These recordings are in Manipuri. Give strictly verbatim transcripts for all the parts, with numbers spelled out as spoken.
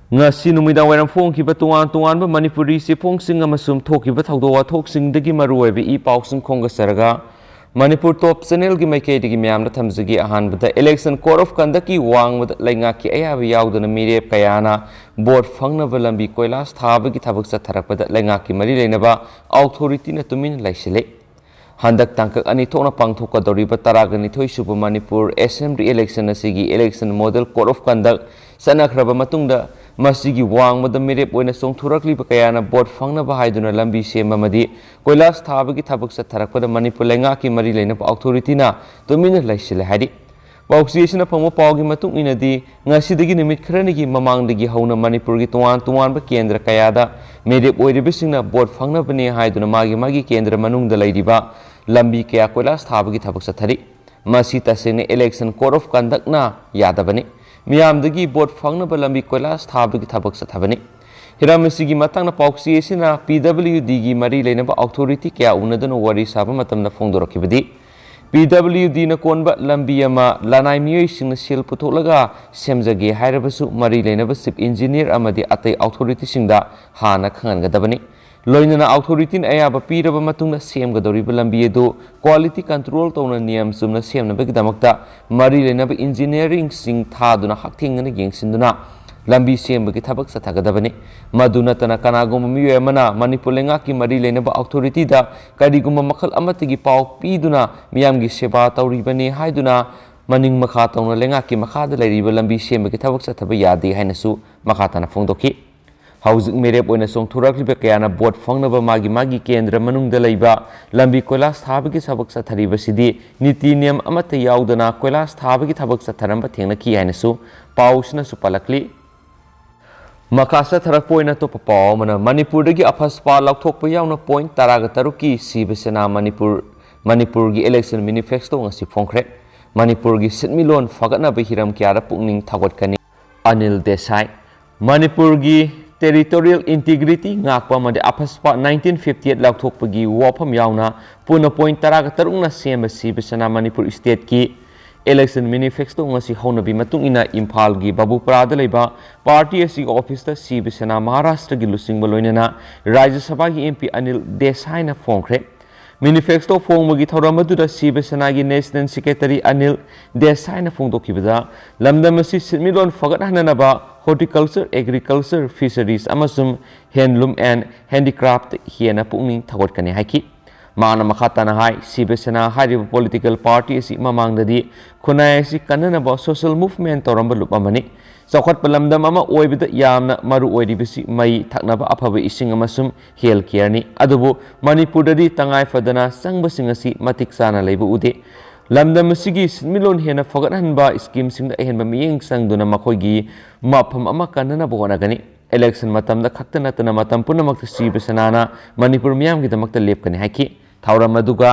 ꯉꯁꯤ ꯅꯨꯃꯤꯗꯥꯡ ꯋꯥꯏꯔꯝ ꯐꯣꯡꯈꯤꯕ ꯇꯣꯉꯥꯟ ꯇꯣꯉꯥꯟꯕ ꯃꯅꯤꯄꯨꯔꯤ ꯆꯦꯐꯣꯡꯁꯤꯡ ꯑꯃꯁꯨꯡ ꯊꯣꯛꯈꯤꯕ ꯊꯧꯗꯣꯛ ꯋꯥꯊꯣꯛꯁꯤꯡꯗꯒꯤ ꯃꯔꯨꯑꯣꯏꯕ ꯏ ꯄꯥꯎꯁꯤꯡ ꯈꯣꯝꯒꯠꯆꯔꯒ, ꯃꯅꯤꯄꯨꯔ ꯇꯣꯞ ꯆꯦꯅꯦꯜꯒꯤ ꯃꯥꯏꯀꯩꯗꯒꯤ ꯃꯌꯥꯝꯗ ꯊꯝꯖꯒꯦ꯫ ꯑꯍꯥꯟꯕꯗ, election code of conductꯀꯤ ꯋꯥꯡꯃꯗ ꯂꯩꯉꯥꯛꯀꯤ ꯑꯌꯥꯕ ꯌꯥꯎꯗꯅ ꯃꯤꯔꯦꯞ ꯀꯌꯥꯅ ꯚꯣꯠ ꯐꯪꯅꯕ ꯂꯝꯕꯤ ꯀꯣꯏꯂꯥꯁ ꯊꯥꯕꯒꯤ ꯊꯕꯛ ꯆꯠꯊꯔꯛꯄꯗ ꯂꯩꯉꯥꯛꯀꯤ ꯃꯔꯤ ꯂꯩꯅꯕ ꯑꯣꯊꯣꯔꯤꯇꯤꯅ ꯇꯨꯃꯤꯟꯅ ꯂꯩꯁꯤꯜꯂꯤ꯫ ꯍꯟꯗꯛ ꯇꯥꯡꯀꯛ ꯑꯅꯤ ꯊꯣꯛꯅ ꯄꯥꯡꯊꯣꯛꯀꯗꯧꯔꯤꯕ ꯇꯔꯥꯒ ꯅꯤꯊꯣꯏ ꯁꯨꯕ ꯃꯅꯤꯄꯨꯔ assembly election ꯑꯁꯤꯒꯤ election model code of conduct ꯆꯠꯅꯈ꯭ꯔꯕ ꯃꯇꯨꯡꯗ, ꯃꯁꯤꯒꯤ ꯋꯥꯡꯃꯗ ꯃꯤꯔꯦꯞ ꯑꯣꯏꯅ ꯆꯣꯡꯊꯣꯔꯛꯂꯤꯕ ꯀꯌꯥꯅ ꯚꯣꯠ ꯐꯪꯅꯕ ꯍꯥꯏꯗꯨꯅ ꯂꯝꯕꯤ ꯁꯦꯝꯕ ꯑꯃꯗꯤ ꯀꯣꯏꯂꯥꯁ ꯊꯥꯕꯒꯤ ꯊꯕꯛ ꯆꯠꯊꯔꯛꯄꯗ ꯃꯅꯤꯄꯨꯔ ꯂꯩꯉꯥꯛꯀꯤ ꯃꯔꯤ ꯂꯩꯅꯕ ꯑꯣꯊꯣꯔꯤꯇꯤꯅ ꯇꯨꯃꯤꯟꯅ ꯂꯩꯁꯤꯜꯂꯦ ꯍꯥꯏꯔꯤ꯫ ꯄꯥꯎꯆꯦ ꯑꯁꯤꯅ ꯐꯪꯕ ꯄꯥꯎꯒꯤ ꯃꯇꯨꯡ ꯏꯟꯅꯗꯤ, ꯉꯁꯤꯗꯒꯤ ꯅꯨꯃꯤꯠ ꯈꯔꯅꯤꯒꯤ ꯃꯃꯥꯡꯗꯒꯤ ꯍꯧꯅ ꯃꯅꯤꯄꯨꯔꯒꯤ ꯇꯣꯉꯥꯟ ꯇꯣꯉꯥꯟꯕ ꯀꯦꯟꯗ꯭ꯔ ꯀꯌꯥꯗ ꯃꯤꯔꯦꯞ ꯑꯣꯏꯔꯤꯕꯁꯤꯡꯅ ꯚꯣꯠ ꯐꯪꯅꯕꯅꯦ ꯍꯥꯏꯗꯨꯅ ꯃꯥꯒꯤ ꯃꯥꯒꯤ ꯀꯦꯟꯗ꯭ꯔ ꯃꯅꯨꯡꯗ ꯂꯩꯔꯤꯕ ꯂꯝꯕꯤ ꯀꯌꯥ ꯀꯣꯏꯂꯥꯁ ꯊꯥꯕꯒꯤ ꯊꯕꯛ ꯆꯠꯊꯔꯤ꯫ ꯃꯁꯤ ꯇꯁꯦꯡꯅ election code of conductꯅ ꯌꯥꯗꯕꯅꯤ꯫ ꯃꯤꯌꯥꯝꯗꯒꯤ ꯚꯣꯠ ꯐꯪꯅꯕ ꯂꯝꯕꯤ ꯀꯣꯏꯂꯥꯁ ꯊꯥꯕꯒꯤ ꯊꯕꯛ ꯆꯠꯊꯕꯅꯤ꯫ ꯍꯤꯔꯝ ꯑꯁꯤꯒꯤ ꯃꯇꯥꯡꯗ ꯄꯥꯎꯆꯦ ꯑꯁꯤꯅ PWDꯒꯤ ꯃꯔꯤ ꯂꯩꯅꯕ ꯑꯣꯊꯣꯔꯤꯇꯤ ꯀꯌꯥ ꯎꯅꯗꯨꯅ ꯋꯥꯔꯤ ꯁꯥꯕ ꯃꯇꯝꯗ ꯐꯣꯡꯗꯣꯔꯛꯈꯤꯕꯗꯤ, PWDꯅ ꯀꯣꯟꯕ ꯂꯝꯕꯤ ꯑꯃ ꯂꯅꯥꯏ ꯃꯤꯑꯣꯏꯁꯤꯡꯅ ꯁꯦꯜ ꯄꯨꯊꯣꯛꯂꯒ ꯁꯦꯝꯖꯒꯦ ꯍꯥꯏꯔꯕꯁꯨ ꯃꯔꯤ ꯂꯩꯅꯕ chief engineer ꯑꯃꯗꯤ ꯑꯇꯩ ꯑꯣꯊꯣꯔꯤꯇꯤꯁꯤꯡꯗ ꯍꯥꯟꯅ ꯈꯪꯍꯟꯒꯗꯕꯅꯤ꯫ ꯂꯣꯏꯅꯅ ꯑꯣꯊꯣꯔꯤꯇꯤꯅ ꯑꯌꯥꯕ ꯄꯤꯔꯕ ꯃꯇꯨꯡꯗ ꯁꯦꯝꯒꯗꯧꯔꯤꯕ ꯂꯝꯕꯤ ꯑꯗꯨ quality control ꯇꯧꯅ ꯅꯤꯌꯝ ꯆꯨꯝꯅ ꯁꯦꯝꯅꯕꯒꯤꯗꯃꯛꯇ ꯃꯔꯤ ꯂꯩꯅꯕ engineeringꯁꯤꯡ ꯊꯥꯗꯨꯅ ꯍꯛꯊꯦꯡꯅꯅ ꯌꯦꯡꯁꯤꯟꯗꯨꯅ ꯂꯝꯕꯤ ꯁꯦꯝꯕꯒꯤ ꯊꯕꯛ ꯆꯠꯊꯒꯗꯕꯅꯤ꯫ ꯃꯗꯨ ꯅꯠꯇꯅ ꯀꯅꯥꯒꯨꯝꯕ ꯃꯤꯑꯣꯏ ꯑꯃꯅ ꯃꯅꯤꯄꯨꯔ ꯂꯩꯉꯥꯛꯀꯤ ꯃꯔꯤ ꯂꯩꯅꯕ ꯑꯣꯊꯣꯔꯤꯇꯤꯗ ꯀꯔꯤꯒꯨꯝꯕ ꯃꯈꯜ ꯑꯃꯠꯇꯒꯤ ꯄꯥꯎ ꯄꯤꯗꯨꯅ ꯃꯤꯌꯥꯝꯒꯤ ꯁꯦꯕꯥ ꯇꯧꯔꯤꯕꯅꯤ ꯍꯥꯏꯗꯨꯅ ꯃꯅꯤꯡ ꯃꯈꯥ ꯇꯧꯅ ꯂꯩꯉꯥꯛꯀꯤ ꯃꯈꯥꯗ ꯂꯩꯔꯤꯕ ꯂꯝꯕꯤ ꯁꯦꯝꯕꯒꯤ ꯊꯕꯛ ꯆꯠꯊꯕ ꯌꯥꯗꯦ ꯍꯥꯏꯅꯁꯨ ꯃꯈꯥ ꯇꯥꯅ ꯐꯣꯡꯗꯣꯛꯈꯤ꯫ ꯍꯧꯖꯤꯛ ꯃꯤꯔꯦꯞ ꯑꯣꯏꯅ ꯆꯣꯡꯊꯣꯔꯛꯂꯤꯕ ꯀꯌꯥꯅ ꯚꯣꯠ ꯐꯪꯅꯕ ꯃꯥꯒꯤ ꯃꯥꯒꯤ ꯀꯦꯟꯗ꯭ꯔ ꯃꯅꯨꯡꯗ ꯂꯩꯕ ꯂꯝꯕꯤ ꯀꯣꯏꯂꯥꯁ ꯊꯥꯕꯒꯤ ꯊꯕꯛ ꯆꯠꯊꯔꯤꯕꯁꯤꯗꯤ ꯅꯤꯇꯤ ꯅꯤꯌꯝ ꯑꯃꯠꯇ ꯌꯥꯎꯗꯅ ꯀꯣꯏꯂꯥꯁ ꯊꯥꯕꯒꯤ ꯊꯕꯛ ꯆꯠꯊꯔꯝꯕ ꯊꯦꯡꯅꯈꯤ ꯍꯥꯏꯅꯁꯨ ꯄꯥꯎꯁꯤꯅꯁꯨ ꯄꯜꯂꯛꯂꯤ꯫ ꯃꯈꯥ ꯆꯠꯊꯔꯛꯄ ꯑꯣꯏꯅ ꯑꯇꯣꯞꯄ ꯄꯥꯎ ꯑꯃꯅ, ꯃꯅꯤꯄꯨꯔꯗꯒꯤ ꯑꯐꯁꯄꯥ ꯂꯧꯊꯣꯛꯄ ꯌꯥꯎꯅ ꯄꯣꯏꯟꯠ ꯇꯔꯥꯒ ꯇꯔꯨꯛꯀꯤ ꯁꯤꯕ ꯁꯦꯅꯥ ꯃꯅꯤꯄꯨꯔ, ꯃꯅꯤꯄꯨꯔꯒꯤ election manifesto ꯉꯁꯤ ꯐꯣꯡꯈ꯭ꯔꯦ꯫ ꯃꯅꯤꯄꯨꯔꯒꯤ ꯁꯤꯟꯃꯤꯠꯂꯣꯟ ꯐꯒꯠꯅꯕ ꯍꯤꯔꯝ ꯀꯌꯥꯗ ꯄꯨꯛꯅꯤꯡ ꯊꯧꯒꯠꯀꯅꯤ꯫ ꯑꯅꯤꯜ ꯗꯦꯁꯥꯏ꯫ ꯃꯅꯤꯄꯨꯔꯒꯤ territorial integrity ꯉꯥꯛꯄ ꯑꯃꯗꯤ ꯑꯐꯁꯄꯥ nineteen fifty eight ꯂꯥꯎꯊꯣꯛꯄꯒꯤ ꯋꯥꯐꯝ ꯌꯥꯎꯅ ꯄꯨꯟꯅ ꯄꯣꯏꯟꯠ ꯇꯔꯥꯒ ꯇꯔꯨꯛꯅ ꯁꯦꯝꯕ ꯁꯤꯕ ꯁꯦꯅꯥ ꯃꯅꯤꯄꯨꯔ stateꯀꯤ Election manifesto ꯉꯁꯤ ꯍꯧꯅꯕꯤ ꯃꯇꯨꯡ ꯏꯟꯅ ꯏꯝꯐꯥꯜꯒꯤ ꯕꯥꯕꯨꯄꯥꯔꯥꯗ ꯂꯩꯕ ꯄꯥꯔꯇꯤ ꯑꯁꯤꯒꯤ ꯑꯣꯐꯤꯁꯇ ꯁꯤꯕ ꯁꯦꯅꯥ ꯃꯍꯥꯔꯥꯁꯇ꯭ꯔꯒꯤ ꯂꯨꯆꯤꯡꯕ ꯂꯣꯏꯅꯅ ꯔꯥꯖ꯭ꯌ ꯁꯚꯥꯒꯤ ꯑꯦꯝ ꯄꯤ ꯑꯅꯤꯜ ꯗꯦꯁꯥꯏꯅ ꯐꯣꯡꯈ꯭ꯔꯦ꯫ ꯃꯦꯅꯤꯐꯦꯁꯇꯣ ꯐꯣꯡꯕꯒꯤ ꯊꯧꯔꯝ ꯑꯗꯨꯗ ꯁꯤꯕ ꯁꯦꯅꯥꯒꯤ ꯅꯦꯁꯅꯦꯜ ꯁꯦꯀ꯭ꯔꯦꯇꯔꯤ ꯑꯅꯤꯜ ꯗꯦꯁꯥꯏꯅ ꯐꯣꯡꯗꯣꯛꯈꯤꯕꯗ, ꯂꯝꯗꯝ ꯑꯁꯤ ꯁꯤꯟꯃꯤꯠꯂꯣꯟ ꯐꯒꯠꯍꯟꯅꯅꯕ horticulture, agriculture, fisheries ꯑꯃꯁꯨꯡ handloom and handicraft ꯍꯦꯟꯅ ꯄꯨꯛꯅꯤꯡ ꯊꯧꯒꯠꯀꯅꯤ ꯍꯥꯏꯈꯤ꯫ ꯃꯥꯅ ꯃꯈꯥ ꯇꯥꯅ ꯍꯥꯏ, ꯁꯤꯕ ꯁꯦꯅꯥ ꯍꯥꯏꯔꯤꯕ ꯄꯣꯂꯤꯇꯤꯀꯦꯜ ꯄꯥꯔꯇꯤ ꯑꯁꯤ ꯃꯃꯥꯡꯗꯗꯤ ꯈꯨꯟꯅꯥꯏ ꯑꯁꯤ ꯀꯟꯅꯅꯕ ꯁꯣꯁꯤꯌꯦꯜ ꯃꯨꯚꯃꯦꯟꯠ ꯇꯧꯔꯝꯕ ꯂꯨꯞ ꯑꯃꯅꯤ꯫ ꯆꯥꯎꯈꯠꯄ ꯂꯝꯗꯝ ꯑꯃ ꯑꯣꯏꯕꯗ ꯌꯥꯝꯅ ꯃꯔꯨ ꯑꯣꯏꯔꯤꯕꯁꯤ ꯃꯩ, ꯊꯛꯅꯕ ꯑꯐꯕ ꯏꯁꯤꯡ ꯑꯃꯁꯨꯡ ꯍꯦꯜꯊ ꯀꯦꯌꯔꯅꯤ꯫ ꯑꯗꯨꯕꯨ ꯃꯅꯤꯄꯨꯔꯗꯗꯤ ꯇꯉꯥꯏ ꯐꯗꯅ ꯆꯪꯕꯁꯤꯡ ꯑꯁꯤ ꯃꯇꯤꯛ ꯆꯥꯅ ꯂꯩꯕ ꯎꯗꯦ꯫ ꯂꯝꯗꯝ ꯑꯁꯤꯒꯤ ꯁꯤꯟꯃꯤꯠꯂꯣꯟ ꯍꯦꯟꯅ ꯐꯒꯠꯍꯟꯕ ꯁ꯭ꯀꯤꯝꯁꯤꯡꯗ ꯑꯍꯦꯟꯕ ꯃꯤꯠꯌꯦꯡ ꯆꯪꯗꯨꯅ ꯃꯈꯣꯏꯒꯤ ꯃꯐꯝ ꯑꯃ ꯀꯟꯅꯅꯕ ꯍꯣꯠꯅꯒꯅꯤ꯫ ꯏꯂꯦꯛꯁꯟ ꯃꯇꯝꯗ ꯈꯛꯇ ꯅꯠꯇꯅ ꯃꯇꯝ ꯄꯨꯝꯅꯃꯛꯇ ꯁꯤꯕ ꯁꯦꯅꯥꯅ ꯃꯅꯤꯄꯨꯔ ꯃꯤꯌꯥꯝꯒꯤꯗꯃꯛꯇ ꯂꯦꯞꯀꯅꯤ ꯍꯥꯏꯈꯤ꯫ ꯊꯧꯔꯝ ꯑꯗꯨꯒ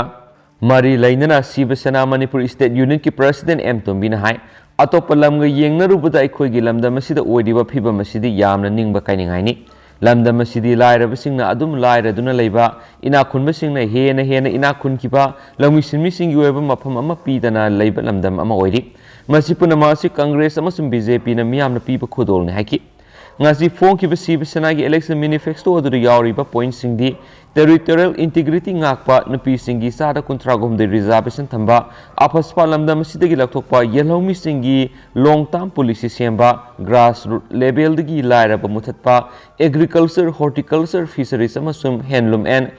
ꯃꯔꯤ ꯂꯩꯅꯅ ꯁꯤꯕ ꯁꯦꯅꯥ ꯃꯅꯤꯄꯨꯔ ꯁ꯭ꯇꯦꯠ ꯌꯨꯅꯤꯠꯀꯤ ꯄ꯭ꯔꯁꯤꯗꯦꯟꯠ ꯑꯦꯝ ꯇꯣꯝꯕꯤꯅ ꯍꯥꯏ, ꯑꯇꯣꯞꯄ ꯂꯝꯒ ꯌꯦꯡꯅꯔꯨꯕꯗ ꯑꯩꯈꯣꯏꯒꯤ ꯂꯝꯗꯝ ꯑꯁꯤꯗ ꯑꯣꯏꯔꯤꯕ ꯐꯤꯕꯝ ꯑꯁꯤꯗꯤ ꯌꯥꯝꯅ ꯅꯤꯡꯕ ꯀꯥꯏꯅꯤꯡꯉꯥꯏꯅꯤ꯫ ꯂꯝꯗꯝ ꯑꯁꯤꯗꯤ ꯂꯥꯏꯔꯕꯁꯤꯡꯅ ꯑꯗꯨꯝ ꯂꯥꯏꯔꯗꯨꯅ ꯂꯩꯕ, ꯏꯅꯥꯛ ꯈꯨꯟꯕꯁꯤꯡꯅ ꯍꯦꯟꯅ ꯍꯦꯟꯅ ꯏꯅꯥꯛ ꯈꯨꯟꯈꯤꯕ, ꯂꯧꯃꯤ ꯁꯤꯟꯃꯤꯁꯤꯡꯒꯤ ꯑꯣꯏꯕ ꯃꯐꯝ ꯑꯃ ꯄꯤꯗꯅ ꯂꯩꯕ ꯂꯝꯗꯝ ꯑꯃ ꯑꯣꯏꯔꯤ꯫ ꯃꯁꯤ ꯄꯨꯝꯅꯃꯛ ꯑꯁꯤ ꯀꯪꯒ꯭ꯔꯦꯁ ꯑꯃꯁꯨꯡ ꯕꯤ ꯖꯦ ꯄꯤꯅ ꯃꯤꯌꯥꯝꯅ ꯄꯤꯕ ꯈꯨꯗꯣꯜꯅꯤ ꯍꯥꯏꯈꯤ꯫ ꯉꯁꯤ ꯐꯣꯡꯈꯤꯕ ꯁꯤꯕ ꯁꯦꯅꯥꯒꯤ ꯏꯂꯦꯛꯁꯟ ꯃꯦꯅꯤꯐꯦꯁꯇꯣ ꯑꯗꯨꯗ ꯌꯥꯎꯔꯤꯕ ꯄꯣꯏꯟꯠꯁꯤꯡꯗꯤ ꯇꯦꯔꯤꯇꯣꯔꯤꯌꯦꯜ ꯏꯟꯇꯤꯒ꯭ꯔꯤꯇꯤ ꯉꯥꯛꯄ, ꯅꯨꯄꯤꯁꯤꯡꯒꯤ ꯆꯥꯗ ꯀꯨꯟꯊ꯭ꯔꯥ ꯍꯨꯝꯗꯣꯏ ꯔꯤꯖꯥꯔꯕꯦꯁꯟ ꯊꯝꯕ, ꯑꯐꯁꯄꯥ ꯂꯝꯗꯝ ꯑꯁꯤꯗꯒꯤ ꯂꯧꯊꯣꯛꯄ, ꯌꯦꯜꯍꯧꯃꯤꯁꯤꯡꯒꯤ ꯂꯣꯡ ꯇꯥꯔꯝ ꯄꯣꯂꯤꯁꯤ ꯁꯦꯝꯕ, ꯒ꯭ꯔꯥꯁ ꯔꯨꯠ ꯂꯦꯚꯦꯜꯗꯒꯤ ꯂꯥꯏꯔꯕ ꯃꯨꯊꯠꯄ, ꯑꯦꯒ꯭ꯔꯤꯀꯜꯆꯔ, ꯍꯣꯔꯇꯤꯀꯜꯆꯔ, ꯐꯤꯁꯔꯤꯁ ꯑꯃꯁꯨꯡ ꯍꯦꯟꯂꯨꯝ ꯑꯦꯟ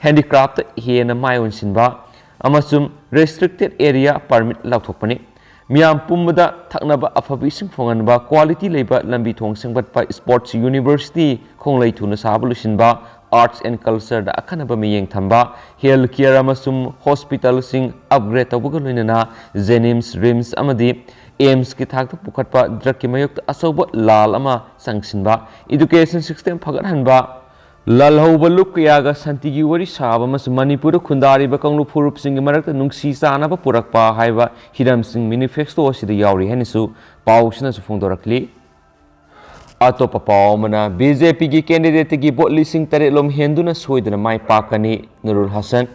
ꯍꯦꯟꯗꯤꯀ꯭ꯔꯥꯐꯇ ꯍꯦꯟꯅ ꯃꯥꯏ ꯑꯣꯟꯁꯤꯟꯕ ꯑꯃꯁꯨꯡ ꯔꯦꯁꯇ꯭ꯔꯤꯛꯇꯦꯗ ꯑꯦꯔꯤꯌꯥ ꯄꯔꯃꯤꯠ ꯂꯥꯎꯊꯣꯛꯄꯅꯤ꯫ ꯃꯤꯌꯥꯝ ꯄꯨꯝꯕꯗ ꯊꯛꯅꯕ ꯑꯐꯕ ꯏꯁꯤꯡ ꯐꯪꯍꯟꯕ, ꯀ꯭ꯋꯥꯂꯤꯇꯤ ꯂꯩꯕ ꯂꯝꯕꯤ ꯊꯣꯡ ꯁꯦꯝꯒꯠꯄ, ꯁ꯭ꯄꯣꯔꯠꯁ ꯌꯨꯅꯤꯚꯔꯁꯤꯇꯤ ꯈꯣꯡꯂꯩ ꯊꯨꯅ ꯁꯥꯕ ꯂꯣꯏꯁꯤꯟꯕ, ꯑꯥꯔꯠꯁ ꯑꯦꯟ ꯀꯜꯆꯔꯗ ꯑꯈꯟꯅꯕ ꯃꯤꯠꯌꯦꯡ ꯊꯝꯕ, ꯍꯦꯜꯊ ꯀꯦꯌꯔ ꯑꯃꯁꯨꯡ ꯍꯣꯁꯄꯤꯇꯥꯜꯁꯤꯡ ꯑꯞꯒ꯭ꯔꯦꯗ ꯇꯧꯕꯒ ꯂꯣꯏꯅꯅ ꯖꯦꯅꯤꯝꯁ, ꯔꯤꯝꯁ ꯑꯃꯗꯤ ꯑꯦꯝꯁꯀꯤ ꯊꯥꯛꯇ ꯄꯨꯈꯠꯄ, ꯗ꯭ꯔꯒꯀꯤ ꯃꯥꯌꯣꯛꯇ ꯑꯆꯧꯕ ꯂꯥꯜ ꯑꯃ ꯆꯪꯁꯤꯟꯕ, ꯏꯗꯨꯀꯦꯁꯟ ꯁꯤꯁꯇꯦꯝ ꯐꯒꯠꯍꯟꯕ, ꯂꯥꯜꯍꯧꯕ ꯂꯨꯞ ꯀꯌꯥꯒ ꯁꯥꯟꯇꯤꯒꯤ ꯋꯥꯔꯤ ꯁꯥꯕ ꯑꯃꯁꯨꯡ ꯃꯅꯤꯄꯨꯔꯗ ꯈꯨꯟꯗꯥꯔꯤꯕ ꯀꯥꯡꯂꯨꯞ ꯐꯨꯔꯨꯞꯁꯤꯡꯒꯤ ꯃꯔꯛꯇ ꯅꯨꯡꯁꯤ ꯆꯥꯟꯅꯕ ꯄꯨꯔꯛꯄ ꯍꯥꯏꯕ ꯍꯤꯔꯝꯁꯤꯡ ꯃꯦꯅꯤꯐꯦꯁꯇꯣ ꯑꯁꯤꯗ ꯌꯥꯎꯔꯤ ꯍꯥꯏꯅꯁꯨ ꯄꯥꯎꯁꯤꯅꯁꯨ ꯐꯣꯡꯗꯣꯔꯛꯂꯤ꯫ ꯑꯇꯣꯞꯄ ꯄꯥꯎ ꯑꯃꯅ, ꯕꯤ ꯖꯦ ꯄꯤꯒꯤ ꯀꯦꯟꯗꯤꯗꯦꯠꯇꯒꯤ ꯚꯣꯠ ꯂꯤꯁꯤꯡ ꯇꯔꯦꯠ ꯂꯣꯝ ꯍꯦꯟꯗꯨꯅ ꯁꯣꯏꯗꯅ ꯃꯥꯏ ꯄꯥꯛꯀꯅꯤ, ꯅꯨꯔꯨꯜ ꯍꯁꯟ꯫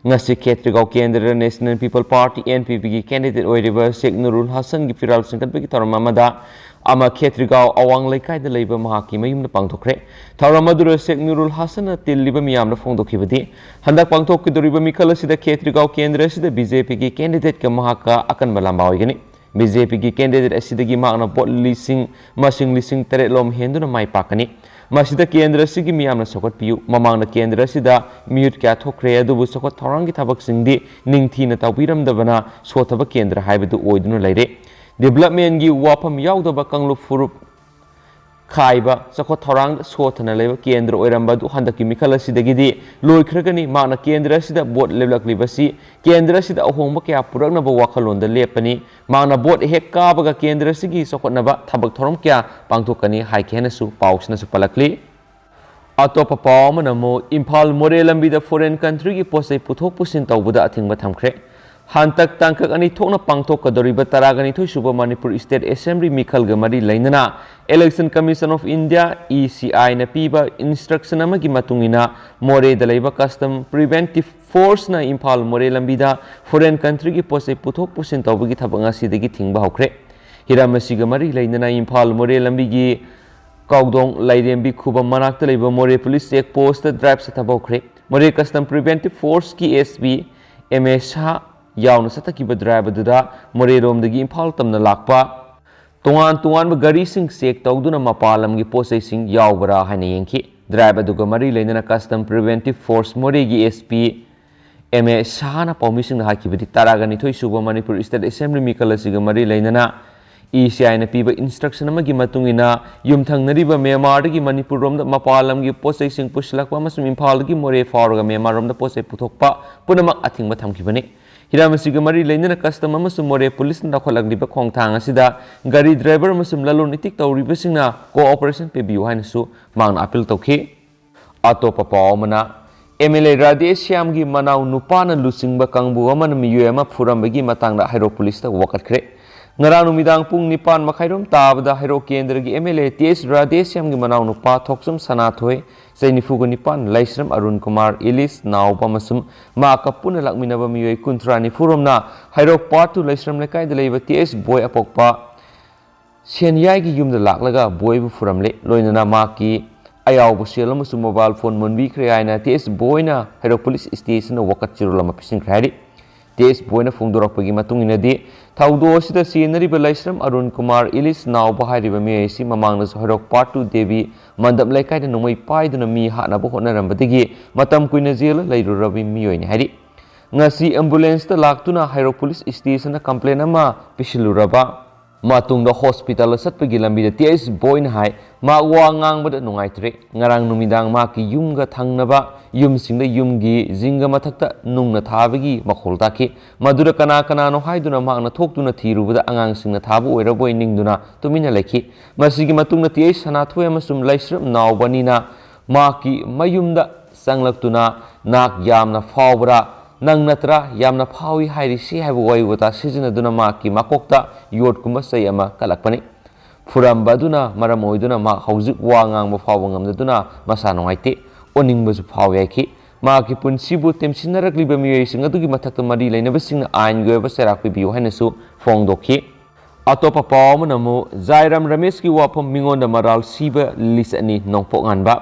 ꯉꯁꯤ ꯈꯦꯇ꯭ꯔꯤꯒꯥꯎ ꯀꯦꯟꯗ꯭ꯔꯗ National People Party, N P P, ꯒꯤ candidate ꯑꯣꯏꯔꯤꯕ ꯁꯦꯈ ꯅꯨꯔꯨꯜ ꯍꯁꯟꯒꯤ ꯐꯤꯔꯥꯜ ꯆꯤꯡꯈꯠꯄꯒꯤ ꯊꯧꯔꯝ ꯑꯃꯗ ꯑꯃ ꯈꯦꯇ꯭ꯔꯤꯒꯥꯎ ꯑꯋꯥꯡ ꯂꯩꯀꯥꯏꯗ ꯂꯩꯕ ꯃꯍꯥꯛꯀꯤ ꯃꯌꯨꯝꯗ ꯄꯥꯡꯊꯣꯛꯈ꯭ꯔꯦ꯫ ꯊꯧꯔꯝ ꯑꯗꯨꯗ ꯁꯦꯈ ꯅꯨꯔꯨꯜ ꯍꯁꯟꯅ ꯇꯤꯜꯂꯤꯕ ꯃꯤꯌꯥꯝꯗ ꯐꯣꯡꯗꯣꯛꯈꯤꯕꯗꯤ, ꯍꯟꯗꯛ ꯄꯥꯡꯊꯣꯛꯀꯗꯧꯔꯤꯕ ꯃꯤꯈꯜ ꯑꯁꯤꯗ ꯈꯦꯇ꯭ꯔꯤꯒꯥꯎ ꯀꯦꯟꯗ꯭ꯔ ꯑꯁꯤꯗ B J P ꯒꯤ candidate ꯀ ꯃꯍꯥꯛꯀ ꯑꯀꯟꯕ ꯂꯥꯝꯕꯥ ꯑꯣꯏꯒꯅꯤ꯫ B J P ꯒꯤ candidate ꯑꯁꯤꯗꯒꯤ ꯃꯍꯥꯛꯅ vote ꯂꯤꯁꯤꯡ, ꯃꯁꯤꯡ ꯂꯤꯁꯤꯡ ꯇꯔꯦꯠ ꯂꯣꯝ ꯍꯦꯟꯗꯨꯅ ꯃꯥꯏ ꯄꯥꯛꯀꯅꯤ꯫ ꯃꯁꯤꯗ ꯀꯦꯟꯗ꯭ꯔ ꯑꯁꯤꯒꯤ ꯃꯤꯌꯥꯝꯅ ꯁꯧꯒꯠꯄꯤꯌꯨ꯫ ꯃꯃꯥꯡꯗ ꯀꯦꯟꯗ꯭ꯔ ꯑꯁꯤꯗ ꯃꯤꯍꯨꯠ ꯀꯌꯥ ꯊꯣꯛꯈ꯭ꯔꯦ, ꯑꯗꯨꯕꯨ ꯆꯥꯎꯈꯠ ꯊꯧꯔꯥꯡꯒꯤ ꯊꯕꯛꯁꯤꯡꯗꯤ ꯅꯤꯡꯊꯤꯅ ꯇꯧꯕꯤꯔꯝꯗꯕꯅ ꯁꯣꯠꯊꯕ ꯀꯦꯟꯗ꯭ꯔ ꯍꯥꯏꯕꯗꯨ ꯑꯣꯏꯗꯨꯅ ꯂꯩꯔꯦ꯫ Development ꯀꯤ ꯋꯥꯐꯝ ꯌꯥꯎꯗꯕ ꯀꯥꯡꯂꯨꯞ ꯐꯨꯔꯨꯞ ꯈꯥꯏꯕ, ꯆꯥꯎꯈꯠ ꯊꯧꯔꯥꯡꯗ ꯁꯣꯠꯊꯅ ꯂꯩꯕ ꯀꯦꯟꯗ꯭ꯔ ꯑꯣꯏꯔꯝꯕ ꯑꯗꯨ ꯍꯟꯗꯛꯀꯤ ꯃꯤꯈꯜ ꯑꯁꯤꯗꯒꯤꯗꯤ ꯂꯣꯏꯈ꯭ꯔꯒꯅꯤ꯫ ꯃꯍꯥꯛꯅ ꯀꯦꯟꯗ꯭ꯔ ꯑꯁꯤꯗ vote ꯂꯦꯞꯂꯛꯂꯤꯕꯁꯤ ꯀꯦꯟꯗ꯭ꯔ ꯑꯁꯤꯗ ꯑꯍꯣꯡꯕ ꯀꯌꯥ ꯄꯨꯔꯛꯅꯕ ꯋꯥꯈꯜꯂꯣꯟꯗ ꯂꯦꯞꯄꯅꯤ꯫ ꯃꯍꯥꯛꯅ vote ꯍꯦꯛ ꯀꯥꯕꯒ ꯀꯦꯟꯗ꯭ꯔ ꯑꯁꯤꯒꯤ ꯆꯥꯎꯈꯠꯅꯕ ꯊꯕꯛ ꯊꯧꯔꯝ ꯀꯌꯥ ꯄꯥꯡꯊꯣꯛꯀꯅꯤ ꯍꯥꯏꯈꯤ ꯍꯥꯏꯅꯁꯨ ꯄꯥꯎꯁꯤꯅꯁꯨ ꯄꯜꯂꯛꯂꯤ꯫ ꯑꯇꯣꯞꯄ ꯄꯥꯎ ꯑꯃꯅ ꯑꯃꯨꯛ ꯏꯝꯐꯥꯜ ꯃꯣꯔꯦ ꯂꯝꯕꯤꯗ foreign country ꯒꯤ ꯄꯣꯠ ꯆꯩ ꯄꯨꯊꯣꯛ ꯄꯨꯁꯤꯟ ꯇꯧꯕꯗ ꯑꯊꯤꯡꯕ ꯊꯝꯈ꯭ꯔꯦ꯫ ꯍꯟꯇꯛ ꯇꯥꯡꯀꯛ ꯑꯅꯤ ꯊꯣꯛꯅ ꯄꯥꯡꯊꯣꯛꯀꯗꯧꯔꯤꯕ ꯇꯔꯥꯒ ꯅꯤꯊꯣꯏ ꯁꯨꯕ ꯃꯅꯤꯄꯨꯔ State Assembly ꯃꯤꯈꯜꯒ ꯃꯔꯤ ꯂꯩꯅꯅ Election Commission of India, E C I ꯅ ꯄꯤꯕ instruction ꯑꯃꯒꯤ ꯃꯇꯨꯡ ꯏꯟꯅ ꯃꯣꯔꯦꯗ ꯂꯩꯕ Custom Preventive Force ꯅ ꯏꯝꯐꯥꯜ ꯃꯣꯔꯦ ꯂꯝꯕꯤꯗ foreign country ꯒꯤ ꯄꯣꯠ ꯆꯩ ꯄꯨꯊꯣꯛ ꯄꯨꯁꯤꯟ ꯇꯧꯕꯒꯤ ꯊꯕꯛ ꯉꯁꯤꯗꯒꯤ ꯊꯤꯡꯕ ꯍꯧꯈ꯭ꯔꯦ꯫ ꯍꯤꯔꯝ ꯑꯁꯤꯒ ꯃꯔꯤ ꯂꯩꯅꯅ ꯏꯝꯐꯥꯜ ꯃꯣꯔꯦ ꯂꯝꯕꯤꯒꯤ ꯀꯥꯎꯗꯣꯡ ꯂꯥꯏꯔꯦꯝꯕꯤ ꯈꯨꯕꯝ ꯃꯅꯥꯛꯇ ꯂꯩꯕ ꯃꯣꯔꯦ Police Check Post ꯇ drive ꯆꯠꯊꯕ ꯍꯧꯈ꯭ꯔꯦ꯫ ꯃꯣꯔꯦ Custom Preventive Force ꯀꯤ S P M A ꯁꯍꯥ ꯌꯥꯎꯅ ꯆꯠꯊꯈꯤꯕ drive ꯑꯗꯨꯗ ꯃꯣꯔꯦꯔꯣꯝꯗꯒꯤ ꯏꯝꯐꯥꯜ ꯇꯝꯅ ꯂꯥꯛꯄ ꯇꯣꯉꯥꯟ ꯇꯣꯉꯥꯟꯕ ꯒꯥꯔꯤꯁꯤꯡ check ꯇꯧꯗꯨꯅ ꯃꯄꯥꯟ ꯂꯝꯒꯤ ꯄꯣꯠ ꯆꯩꯁꯤꯡ ꯌꯥꯎꯕ꯭ꯔꯥ ꯍꯥꯏꯅ ꯌꯦꯡꯈꯤ꯫ Drive ꯑꯗꯨꯒ ꯃꯔꯤ ꯂꯩꯅꯅ Custom Preventive Force ꯃꯣꯔꯦꯒꯤ S P M A ꯁꯍꯥꯅ ꯄꯥꯎꯃꯤꯁꯤꯡꯗ ꯍꯥꯏꯈꯤꯕꯗꯤ, ꯇꯔꯥꯒ ꯅꯤꯊꯣꯏ ꯁꯨꯕ ꯃꯅꯤꯄꯨꯔ State Assembly ꯃꯤꯈꯜ ꯑꯁꯤꯒ ꯃꯔꯤ ꯂꯩꯅꯅ E C I ꯅ ꯄꯤꯕ instruction ꯑꯃꯒꯤ ꯃꯇꯨꯡ ꯏꯟꯅ ꯌꯨꯝꯊꯪꯅꯔꯤꯕ ꯃ꯭ꯌꯥꯟꯃꯥꯔꯗꯒꯤ ꯃꯅꯤꯄꯨꯔ ꯔꯣꯝꯗ ꯃꯄꯥꯟ ꯂꯝꯒꯤ ꯄꯣꯠ ꯆꯩꯁꯤꯡ ꯄꯨꯁꯤꯜꯂꯛꯄ ꯑꯃꯁꯨꯡ ꯏꯝꯐꯥꯜꯗꯒꯤ ꯃꯣꯔꯦ ꯐꯥꯎꯔꯒ ꯃ꯭ꯌꯥꯟꯃꯥꯔ ꯔꯣꯝꯗ ꯄꯣꯠ ꯆꯩ ꯄꯨꯊꯣꯛꯄ ꯄꯨꯝꯅꯃꯛ ꯑꯊꯤꯡꯕ ꯊꯝꯈꯤꯕꯅꯤ꯫ ꯍꯤꯔꯝ ꯑꯁꯤꯒ ꯃꯔꯤ ꯂꯩꯅꯅ Custom ꯑꯃꯁꯨꯡ ꯃꯣꯔꯦ Police ꯅ ꯂꯧꯈꯠꯂꯛꯂꯤꯕ ꯈꯣꯡꯊꯥꯡ ꯑꯁꯤꯗ ꯒꯥꯔꯤ driver ꯑꯃꯁꯨꯡ ꯂꯂꯣꯟ ꯏꯇꯤꯛ ꯇꯧꯔꯤꯕꯁꯤꯡꯅ cooperation ꯄꯤꯕꯤꯌꯨ ꯍꯥꯏꯅꯁꯨ ꯃꯍꯥꯛꯅ appeal ꯇꯧꯈꯤ꯫ ꯑꯇꯣꯞꯄ ꯄꯥꯎ ꯑꯃꯅ, M L A ꯔꯥꯙꯦ ꯁ꯭ꯌꯥꯝꯒꯤ ꯃꯅꯥꯎ ꯅꯨꯄꯥꯅ ꯂꯨꯆꯤꯡꯕ ꯀꯥꯡꯕꯨ ꯑꯃꯅ ꯃꯤꯑꯣꯏ ꯑꯃ ꯐꯨꯔꯝꯕꯒꯤ ꯃꯇꯥꯡꯗ ꯍꯩꯔꯣꯛ ꯄꯨꯂꯤꯁꯇ ꯋꯥꯀꯠꯈ꯭ꯔꯦ꯫ ꯉꯔꯥꯡ ꯅꯨꯃꯤꯗꯥꯡ ꯄꯨꯡ ꯅꯤꯄꯥꯟ ꯃꯈꯥꯏꯔꯣꯝ ꯇꯥꯕꯗ ꯍꯩꯔꯣꯛ ꯀꯦꯟꯗ꯭ꯔꯒꯤ M L A T S Radhe ꯁ꯭ꯌꯥꯝꯒꯤ ꯃꯅꯥꯎ ꯅꯨꯄꯥ ꯊꯣꯛꯆꯝ ꯁꯅꯥꯊꯣꯏ, ꯆꯍꯤ ꯅꯤꯐꯨꯒ ꯅꯤꯄꯥꯟ, ꯂꯩꯁ꯭ꯔꯝ ꯑꯔꯨꯟ ꯀꯨꯃꯥꯔ ꯏꯂꯤꯁ ꯅꯥꯎꯕ ꯑꯃꯁꯨꯡ ꯃꯍꯥꯛꯀ ꯄꯨꯟꯅ ꯂꯥꯛꯃꯤꯟꯅꯕ ꯃꯤꯑꯣꯏ ꯀꯨꯟꯊ꯭ꯔꯥ ꯅꯤꯐꯨ ꯔꯣꯝꯅ ꯍꯩꯔꯣꯛ ꯄꯥꯔꯠ ꯇꯨ ꯂꯩꯁ꯭ꯔꯝ ꯂꯩꯀꯥꯏꯗ ꯂꯩꯕ ꯇꯤ ꯑꯦꯁ ꯕꯣꯏ ꯑꯄꯣꯛꯄ ꯁꯦꯟꯌꯥꯏꯒꯤ ꯌꯨꯝꯗ ꯂꯥꯛꯂꯒ ꯕꯣꯏꯕꯨ ꯐꯨꯔꯝꯂꯦ꯫ ꯂꯣꯏꯅꯅ ꯃꯍꯥꯛꯀꯤ ꯑꯌꯥꯎꯕ ꯁꯦꯜ ꯑꯃꯁꯨꯡ ꯃꯣꯕꯥꯏꯜ ꯐꯣꯟ ꯃꯨꯟꯕꯤꯈ꯭ꯔꯦ ꯍꯥꯏꯅ ꯇꯤ ꯑꯦꯁ ꯕꯣꯏꯅ ꯍꯩꯔꯣꯛ ꯄꯨꯂꯤꯁ ꯁ꯭ꯇꯦꯁꯟꯗ ꯋꯥꯀꯠ ꯆꯤꯔꯣꯜ ꯑꯃ ꯄꯤꯁꯤꯟꯈ꯭ꯔꯦ ꯍꯥꯏꯔꯤ꯫ ꯇꯤ ꯑꯦꯁ ꯕꯣꯏꯅ ꯐꯣꯡꯗꯣꯔꯛꯄꯒꯤ ꯃꯇꯨꯡ ꯏꯟꯅꯗꯤ, ꯊꯧꯗꯣꯛ ꯑꯁꯤꯗ ꯆꯦꯟꯅꯔꯤꯕ ꯂꯩꯁ꯭ꯔꯝ ꯑꯔꯨꯟ ꯀꯨꯃꯥꯔ ꯏꯂꯤꯁ ꯅꯥꯎꯕ ꯍꯥꯏꯔꯤꯕ ꯃꯤꯑꯣꯏ ꯑꯁꯤ ꯃꯃꯥꯡꯗꯁꯨ ꯍꯩꯔꯣꯛ ꯄꯥꯔꯠ ꯇꯨ ꯗꯦꯕꯤ ꯃꯟꯗꯞ ꯂꯩꯀꯥꯏꯗ ꯅꯣꯡꯃꯩ ꯄꯥꯏꯗꯨꯅ ꯃꯤ ꯍꯥꯠꯅꯕ ꯍꯣꯠꯅꯔꯝꯕꯗꯒꯤ ꯃꯇꯝ ꯀꯨꯏꯅ ꯖꯦꯜꯗ ꯂꯩꯔꯨꯔꯕ ꯃꯤꯑꯣꯏꯅꯤ ꯍꯥꯏꯔꯤ꯫ ꯉꯁꯤ ꯑꯦꯝꯕꯨꯂꯦꯟꯁꯇ ꯂꯥꯛꯇꯨꯅ ꯍꯩꯔꯣꯛ ꯄꯨꯂꯤꯁ ꯁ꯭ꯇꯦꯁꯟꯗ ꯀꯝꯄ꯭ꯂꯦꯟ ꯑꯃ ꯄꯤꯁꯤꯜꯂꯨꯔꯕ ꯃꯇꯨꯡꯗ ꯍꯣꯁꯄꯤꯇꯥꯜꯗ ꯆꯠꯄꯒꯤ ꯂꯝꯕꯤꯗ ꯇꯤ ꯑꯦꯁ ꯕꯣꯏꯅ ꯍꯥꯏ, ꯃꯍꯥꯛ ꯋꯥ ꯉꯥꯡꯕꯗ ꯅꯨꯡꯉꯥꯏꯇ꯭ꯔꯦ꯫ ꯉꯔꯥꯡ ꯅꯨꯃꯤꯗꯥꯡ ꯃꯍꯥꯛꯀꯤ ꯌꯨꯝꯒ ꯊꯪꯅꯕ ꯌꯨꯝꯁꯤꯡꯗ ꯌꯨꯝꯒꯤ ꯖꯤꯡꯒ ꯃꯊꯛꯇ ꯅꯨꯡꯅ ꯊꯥꯕꯒꯤ ꯃꯈꯣꯜ ꯇꯥꯈꯤ꯫ ꯃꯗꯨꯗ ꯀꯅꯥ ꯀꯅꯥꯅꯣ ꯍꯥꯏꯗꯨꯅ ꯃꯍꯥꯛꯅ ꯊꯣꯛꯇꯨꯅ ꯊꯤꯔꯨꯕꯗ ꯑꯉꯥꯡꯁꯤꯡꯅ ꯊꯥꯕ ꯑꯣꯏꯔꯕꯣꯏ ꯅꯤꯡꯗꯨꯅ ꯇꯨꯃꯤꯟꯅ ꯂꯩꯈꯤ꯫ ꯃꯁꯤꯒꯤ ꯃꯇꯨꯡꯗ ꯇꯤ ꯑꯩꯆ ꯁꯅꯥꯊꯣꯏ ꯑꯃꯁꯨꯡ ꯂꯩꯁ꯭ꯔꯝ ꯅꯥꯎꯕ ꯑꯅꯤꯅ ꯃꯍꯥꯛꯀꯤ ꯃꯌꯨꯝꯗ ꯆꯪꯂꯛꯇꯨꯅ, "ꯅꯍꯥꯛ ꯌꯥꯝꯅ ꯐꯥꯎꯕ꯭ꯔꯥ? ꯅꯪ ꯅꯠꯇ꯭ꯔꯥ ꯌꯥꯝꯅ ꯐꯥꯎꯏ ꯍꯥꯏꯔꯤꯁꯤ?" ꯍꯥꯏꯕ ꯋꯥꯍꯩ ꯋꯥꯇꯥ ꯁꯤꯖꯤꯟꯅꯗꯨꯅ ꯃꯍꯥꯛꯀꯤ ꯃꯀꯣꯛꯇ ꯌꯣꯠꯀꯨꯝꯕ ꯆꯩ ꯑꯃ ꯀꯜꯂꯛꯄꯅꯤ꯫ ꯐꯨꯔꯝꯕ ꯑꯗꯨꯅ ꯃꯔꯝ ꯑꯣꯏꯗꯨꯅ ꯃꯍꯥꯛ ꯍꯧꯖꯤꯛ ꯋꯥ ꯉꯥꯡꯕ ꯐꯥꯎꯕ ꯉꯝꯗꯗꯨꯅ ꯃꯁꯥ ꯅꯨꯡꯉꯥꯏꯇꯦ, ꯑꯣꯅꯤꯡꯕꯁꯨ ꯐꯥꯎꯏ ꯍꯥꯏꯈꯤ꯫ ꯃꯍꯥꯛꯀꯤ ꯄꯨꯟꯁꯤꯕꯨ ꯇꯦꯝꯁꯤꯟꯅꯔꯛꯂꯤꯕ ꯃꯤꯑꯣꯏꯁꯤꯡ ꯑꯗꯨꯒꯤ ꯃꯊꯛꯇ ꯃꯔꯤ ꯂꯩꯅꯕꯁꯤꯡꯅ ꯑꯥꯏꯟꯒꯤ ꯑꯣꯏꯕ ꯆꯩꯔꯥꯛ ꯄꯤꯕꯤꯌꯨ ꯍꯥꯏꯅꯁꯨ ꯐꯣꯡꯗꯣꯛꯈꯤ꯫ ꯑꯇꯣꯞꯄ ꯄꯥꯎ ꯑꯃꯅ ꯑꯃꯨꯛ ꯖꯥꯏꯔꯥꯝ ꯔꯃꯦꯁꯀꯤ ꯋꯥꯐꯝ ꯃꯤꯉꯣꯟꯗ ꯃꯔꯥꯜ ꯁꯤꯕ ꯂꯤꯁ ꯑꯅꯤ ꯅꯣꯡꯄꯣꯛ ꯉꯥꯟꯕ꯫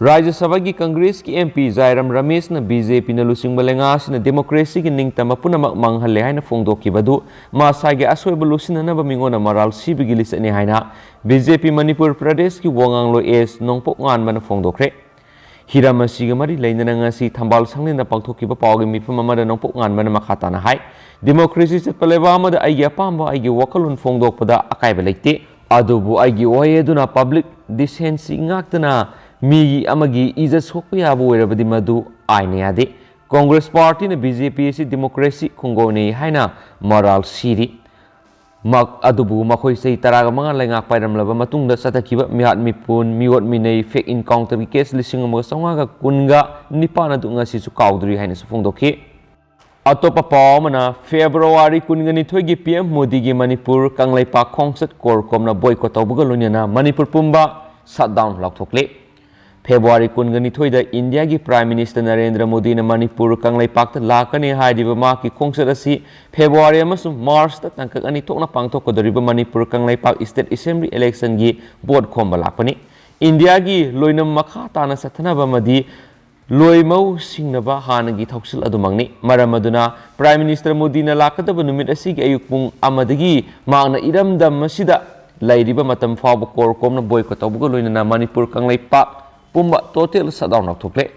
ꯔꯥꯖ꯭ꯌ ꯁꯚꯥꯒꯤ ꯀꯪꯒ꯭ꯔꯦꯁꯀꯤ ꯑꯦꯝ ꯄꯤ ꯖꯥꯏꯔꯥꯝ ꯔꯃꯦꯁꯅ ꯕꯤ ꯖꯦ ꯄꯤꯅ ꯂꯨꯆꯤꯡꯕ ꯂꯩꯉꯥꯛ ꯑꯁꯤꯅ ꯗꯦꯃꯣꯀ꯭ꯔꯦꯁꯤꯒꯤ ꯅꯤꯡꯇꯝꯕ ꯄꯨꯝꯅꯃꯛ ꯃꯥꯡꯍꯜꯂꯦ ꯍꯥꯏꯅ ꯐꯣꯡꯗꯣꯛꯈꯤꯕ ꯑꯗꯨ ꯃꯁꯥꯒꯤ ꯑꯁꯣꯏꯕ ꯂꯨꯁꯤꯟꯅꯅꯕ ꯃꯤꯉꯣꯟꯗ ꯃꯔꯥꯜ ꯁꯤꯕꯒꯤ ꯂꯤꯁ ꯑꯅꯤ ꯍꯥꯏꯅ ꯕꯤ ꯖꯦ ꯄꯤ ꯃꯅꯤꯄꯨꯔ ꯄ꯭ꯔꯗꯦꯁꯀꯤ ꯋꯥꯉꯥꯡꯂꯣꯏ ꯑꯦꯁ ꯅꯣꯡꯄꯣꯛ ꯉꯥꯟꯕꯅ ꯐꯣꯡꯗꯣꯛꯈ꯭ꯔꯦ꯫ ꯍꯤꯔꯝ ꯑꯁꯤꯒ ꯃꯔꯤ ꯂꯩꯅꯅ ꯉꯁꯤ ꯊꯝꯕꯥꯜ ꯁꯪꯂꯦꯟꯗ ꯄꯥꯡꯊꯣꯛꯈꯤꯕ ꯄꯥꯎꯒꯤ ꯃꯤꯐꯝ ꯑꯃꯗ ꯅꯣꯡꯄꯣꯛ ꯉꯥꯟꯕꯅ ꯃꯈꯥ ꯇꯥꯅ ꯍꯥꯏ, "ꯗꯦꯃꯣꯀ꯭ꯔꯦꯁꯤ ꯆꯠꯄ ꯂꯩꯕꯥꯛ ꯑꯃꯗ ꯑꯩꯒꯤ ꯑꯄꯥꯝꯕ, ꯑꯩꯒꯤ ꯋꯥꯈꯜꯂꯣꯟ ꯐꯣꯡꯗꯣꯛꯄꯗ ꯑꯀꯥꯏꯕ ꯂꯩꯇꯦ꯫ ꯑꯗꯨꯕꯨ ꯑꯩꯒꯤ ꯋꯥꯍꯩ ꯑꯗꯨꯅ ꯄꯕ꯭ꯂꯤꯛ ꯗꯤꯁꯦꯟꯁꯤ ꯉꯥꯛꯇꯅ ꯃꯤ ꯑꯃꯒꯤ ꯏꯖꯠ ꯁꯣꯛꯄ ꯌꯥꯕ ꯑꯣꯏꯔꯕꯗꯤ ꯃꯗꯨ ꯑꯥꯏꯟꯅ ꯌꯥꯗꯦ꯫ ꯀꯣꯡꯒ꯭ꯔꯦꯁ ꯄꯥꯔꯇꯤꯅ ꯕꯤ ꯖꯦ ꯄꯤ ꯑꯁꯤ ꯗꯦꯃꯣꯀ꯭ꯔꯦꯁꯤ ꯈꯣꯡꯒꯧꯅꯩ ꯍꯥꯏꯅ ꯃꯔꯥꯜ ꯁꯤꯔꯤ꯫ ꯃꯛ-, ꯑꯗꯨꯕꯨ ꯃꯈꯣꯏ ꯆꯍꯤ ꯇꯔꯥꯒ ꯃꯉꯥ ꯂꯩꯉꯥꯛ ꯄꯥꯏꯔꯝꯂꯕ ꯃꯇꯨꯡꯗ ꯆꯠꯊꯈꯤꯕ ꯃꯤꯍꯥꯠ ꯃꯤꯄꯨꯟ, ꯃꯤꯑꯣꯠ ꯃꯤꯅꯩ, ꯐꯦꯛ ꯏꯟꯀꯥꯎꯟꯇꯔꯒꯤ ꯀꯦꯁ ꯂꯤꯁꯤꯡ ꯑꯃꯒ ꯆꯥꯝꯃꯉꯥꯒ ꯀꯨꯟꯒ ꯅꯤꯄꯥꯟ ꯑꯗꯨ ꯉꯁꯤꯁꯨ ꯀꯥꯎꯗ꯭ꯔꯤ" ꯍꯥꯏꯅꯁꯨ ꯐꯣꯡꯗꯣꯛꯈꯤ꯫ ꯑꯇꯣꯞꯄ ꯄꯥꯎ ꯑꯃꯅ, ꯐꯦꯕ꯭ꯔꯨꯋꯥꯔꯤ ꯀꯨꯟꯒ ꯅꯤꯊꯣꯏꯒꯤ ꯄꯤ ꯑꯦꯝ ꯃꯣꯗꯤꯒꯤ ꯃꯅꯤꯄꯨꯔ ꯀꯪꯂꯩꯄꯥꯛ ꯈꯣꯡꯆꯠ ꯀꯣꯔ ꯀꯣꯝꯅ ꯕꯣꯏꯀꯣꯠ ꯇꯧꯕꯒ ꯂꯣꯏꯅꯅ ꯃꯅꯤꯄꯨꯔ ꯄꯨꯝꯕ ꯁꯠ ꯗꯥꯎꯟ ꯂꯥꯎꯊꯣꯛꯂꯦ꯫ ꯐꯦꯕ꯭ꯔꯨꯋꯥꯔꯤ ꯀꯨꯟꯒ ꯅꯤꯊꯣꯏꯗ ꯏꯟꯗꯤꯌꯥꯒꯤ Prime Minister ꯅꯔꯦꯟꯗ꯭ꯔ ꯃꯣꯗꯤꯅ ꯃꯅꯤꯄꯨꯔ ꯀꯪꯂꯩꯄꯥꯛꯇ ꯂꯥꯛꯀꯅꯤ ꯍꯥꯏꯔꯤꯕ ꯃꯍꯥꯛꯀꯤ ꯈꯣꯡꯆꯠ ꯑꯁꯤ ꯐꯦꯕ꯭ꯔꯨꯋꯥꯔꯤ ꯑꯃꯁꯨꯡ ꯃꯥꯔꯆꯇ ꯇꯥꯡꯀꯛ ꯑꯅꯤ ꯊꯣꯛꯅ ꯄꯥꯡꯊꯣꯛꯀꯗꯧꯔꯤꯕ Manipur Kangleipak State Assembly election ꯒꯤ ꯚꯣꯠ ꯈꯣꯝꯕ ꯂꯥꯛꯄꯅꯤ꯫ ꯏꯟꯗꯤꯌꯥꯒꯤ ꯂꯣꯏꯅꯝ ꯃꯈꯥ ꯇꯥꯅ ꯆꯠꯊꯅꯕ ꯑꯃꯗꯤ ꯂꯣꯏꯃꯧ ꯁꯤꯡꯅꯕ ꯍꯥꯟꯅꯒꯤ ꯊꯧꯁꯤꯜ ꯑꯗꯨꯃꯛꯅꯤ꯫ ꯃꯔꯝ ꯑꯗꯨꯅ Prime Minister ꯃꯣꯗꯤꯅ ꯂꯥꯛꯀꯗꯕ ꯅꯨꯃꯤꯠ ꯑꯁꯤꯒꯤ ꯑꯌꯨꯛ ꯄꯨꯡ ꯑꯃꯗꯒꯤ ꯃꯍꯥꯛꯅ ꯏꯔꯝꯗꯝ ꯑꯁꯤꯗ ꯂꯩꯔꯤꯕ ꯃꯇꯝ ꯐꯥꯎꯕ ꯀꯣꯔ ꯀꯣꯝꯅ boycott ꯇꯧꯕꯒ ꯂꯣꯏꯅꯅ ꯃꯅꯤꯄꯨꯔ ꯀꯪꯂꯩꯄꯥꯛ ꯄꯨꯝꯕ total shutdown ꯂꯥꯎꯊꯣꯛꯂꯦ꯫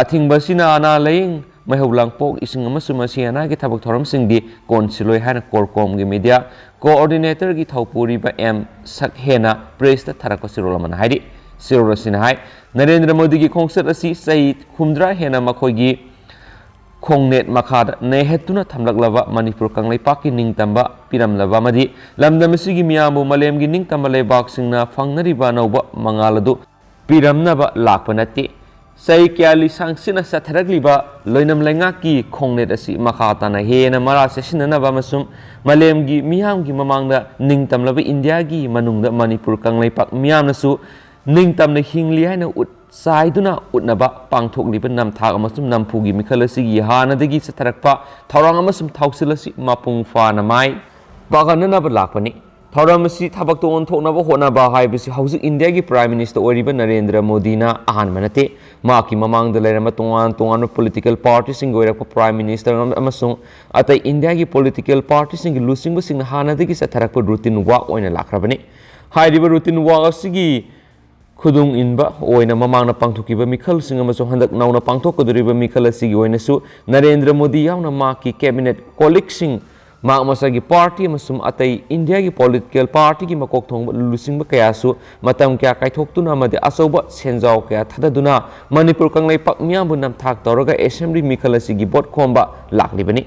ꯑꯊꯤꯡꯕ ꯑꯁꯤꯅ ꯑꯅꯥ ꯂꯥꯌꯦꯡ, ꯃꯩꯍꯧ ꯂꯥꯡꯄꯣꯛ, ꯏꯁꯤꯡ ꯑꯃꯁꯨꯡ ꯃꯁꯤ ꯑꯅꯥꯒꯤ ꯊꯕꯛ ꯊꯧꯔꯝꯁꯤꯡꯗꯤ ꯀꯣꯟꯁꯤꯜꯂꯣꯏ ꯍꯥꯏꯅ ꯀꯣꯔ ꯀꯣꯝꯒꯤ media coordinator ꯒꯤ ꯊꯧꯄꯨꯔꯤꯕ ꯑꯦꯝ ꯁꯛꯍꯦꯅ press ꯇ ꯊꯥꯔꯛꯄ ꯆꯦꯔꯣꯜ ꯑꯃꯅ ꯍꯥꯏꯔꯤ꯫ ꯆꯦꯔꯣꯜ ꯑꯁꯤꯅ ꯍꯥꯏ, ꯅꯔꯦꯟꯗ꯭ꯔ ꯃꯣꯗꯤꯒꯤ ꯈꯣꯡꯆꯠ ꯑꯁꯤ ꯆꯍꯤ ꯍꯨꯝꯗ꯭ꯔꯥ ꯍꯦꯟꯅ ꯃꯈꯣꯏꯒꯤ ꯈꯣꯡꯅꯦꯠ ꯃꯈꯥꯗ ꯅꯩꯍꯠꯇꯨꯅ ꯊꯝꯂꯛꯂꯕ ꯃꯅꯤꯄꯨꯔ ꯀꯪꯂꯩꯄꯥꯛꯀꯤ ꯅꯤꯡꯇꯝꯕ ꯄꯤꯔꯝꯂꯕ ꯑꯃꯗꯤ ꯂꯝꯗꯝ ꯑꯁꯤꯒꯤ ꯃꯤꯌꯥꯝꯕꯨ ꯃꯥꯂꯦꯝꯒꯤ ꯅꯤꯡꯇꯝꯕ ꯂꯩꯕꯥꯛꯁꯤꯡꯅ ꯐꯪꯅꯔꯤꯕ ꯑꯅꯧꯕ ꯃꯉꯥꯜ ꯑꯗꯨ ꯄꯤꯔꯝꯅꯕ ꯂꯥꯛꯄ ꯅꯠꯇꯦ꯫ ꯆꯍꯤ ꯀꯌꯥ ꯂꯤꯁꯥꯡꯁꯤꯟꯅ ꯆꯠꯊꯔꯛꯂꯤꯕ ꯂꯣꯏꯅꯝ ꯂꯩꯉꯥꯛꯀꯤ ꯈꯣꯡꯅꯦꯠ ꯑꯁꯤ ꯃꯈꯥ ꯇꯥꯅ ꯍꯦꯟꯅ ꯃꯔꯥ ꯆꯦꯠꯁꯤꯟꯅꯅꯕ ꯑꯃꯁꯨꯡ ꯃꯥꯂꯦꯝꯒꯤ ꯃꯤꯌꯥꯝꯒꯤ ꯃꯃꯥꯡꯗ ꯅꯤꯡꯇꯝꯂꯕ ꯏꯟꯗꯤꯌꯥꯒꯤ ꯃꯅꯨꯡꯗ ꯃꯅꯤꯄꯨꯔ ꯀꯪꯂꯩꯄꯥꯛ ꯃꯤꯌꯥꯝꯅꯁꯨ ꯅꯤꯡꯇꯝꯅ ꯍꯤꯡꯂꯤ ꯍꯥꯏꯅ ꯎꯠ ꯆꯥꯏꯗꯨꯅ ꯎꯠꯅꯕ ꯄꯥꯡꯊꯣꯛꯂꯤꯕ ꯅꯝꯊꯥꯛ ꯑꯃꯁꯨꯡ ꯅꯝꯐꯨꯒꯤ ꯃꯤꯈꯜ ꯑꯁꯤꯒꯤ ꯍꯥꯟꯅꯗꯒꯤ ꯆꯠꯊꯔꯛꯄ ꯊꯧꯔꯥꯡ ꯑꯃꯁꯨꯡ ꯊꯧꯁꯤꯜ ꯑꯁꯤ ꯃꯄꯨꯡ ꯐꯥꯅ ꯃꯥꯏ ꯄꯥꯛꯍꯟꯅꯅꯕ ꯂꯥꯛꯄꯅꯤ꯫ ꯊꯧꯔꯝ ꯑꯁꯤ ꯊꯕꯛꯇ ꯑꯣꯟꯊꯣꯛꯅꯕ ꯍꯣꯠꯅꯕ ꯍꯥꯏꯕꯁꯤ ꯍꯧꯖꯤꯛ ꯏꯟꯗꯤꯌꯥꯒꯤ Prime Minister ꯑꯣꯏꯔꯤꯕ ꯅꯔꯦꯟꯗ꯭ꯔ ꯃꯣꯗꯤꯅ ꯑꯍꯥꯟꯕ ꯅꯠꯇꯦ꯫ ꯃꯍꯥꯛꯀꯤ ꯃꯃꯥꯡꯗ ꯂꯩꯔꯝꯕ ꯇꯣꯉꯥꯟ ꯇꯣꯉꯥꯟꯕ political party ꯁꯤꯡꯒꯤ ꯑꯣꯏꯔꯛꯄ Prime Minister ꯑꯃꯁꯨꯡ ꯑꯇꯩ ꯏꯟꯗꯤꯌꯥꯒꯤ political party ꯁꯤꯡꯒꯤ ꯂꯨꯆꯤꯡꯕꯁꯤꯡꯅ ꯍꯥꯟꯅꯗꯒꯤ ꯆꯠꯊꯔꯛꯄ routine work ꯑꯣꯏꯅ ꯂꯥꯛꯈ꯭ꯔꯕꯅꯤ꯫ ꯍꯥꯏꯔꯤꯕ routine work ꯑꯁꯤꯒꯤ ꯈꯨꯗꯨꯡ ꯏꯟꯕ ꯑꯣꯏꯅ ꯃꯃꯥꯡꯗ ꯄꯥꯡꯊꯣꯛꯈꯤꯕ ꯃꯤꯈꯜꯁꯤꯡ ꯑꯃꯁꯨꯡ ꯍꯟꯗꯛ ꯅꯧꯅ ꯄꯥꯡꯊꯣꯛꯀꯗꯧꯔꯤꯕ ꯃꯤꯈꯜ ꯑꯁꯤꯒꯤ ꯑꯣꯏꯅꯁꯨ ꯅꯔꯦꯟꯗ꯭ꯔ ꯃꯣꯗꯤ ꯌꯥꯎꯅ ꯃꯍꯥꯛꯀꯤ cabinet colleague ꯁꯤꯡ, ꯃꯍꯥꯛ ꯃꯁꯥꯒꯤ party ꯑꯃꯁꯨꯡ ꯑꯇꯩ ꯏꯟꯗꯤꯌꯥꯒꯤ political party ꯒꯤ ꯃꯀꯣꯛ ꯊꯣꯡꯕ ꯂꯨꯆꯤꯡꯕ ꯀꯌꯥꯁꯨ ꯃꯇꯝ ꯀꯌꯥ ꯀꯥꯏꯊꯣꯛꯇꯨꯅ ꯑꯃꯗꯤ ꯑꯆꯧꯕ ꯁꯦꯟꯖꯥꯎ ꯀꯌꯥ ꯊꯥꯗꯗꯨꯅ ꯃꯅꯤꯄꯨꯔ ꯀꯪꯂꯩꯄꯥꯛ ꯃꯤꯌꯥꯝꯕꯨ ꯅꯝꯊꯥꯛ ꯇꯧꯔꯒ assembly ꯃꯤꯈꯜ ꯑꯁꯤꯒꯤ ꯚꯣꯠ ꯈꯣꯝꯕ ꯂꯥꯛꯂꯤꯕꯅꯤ꯫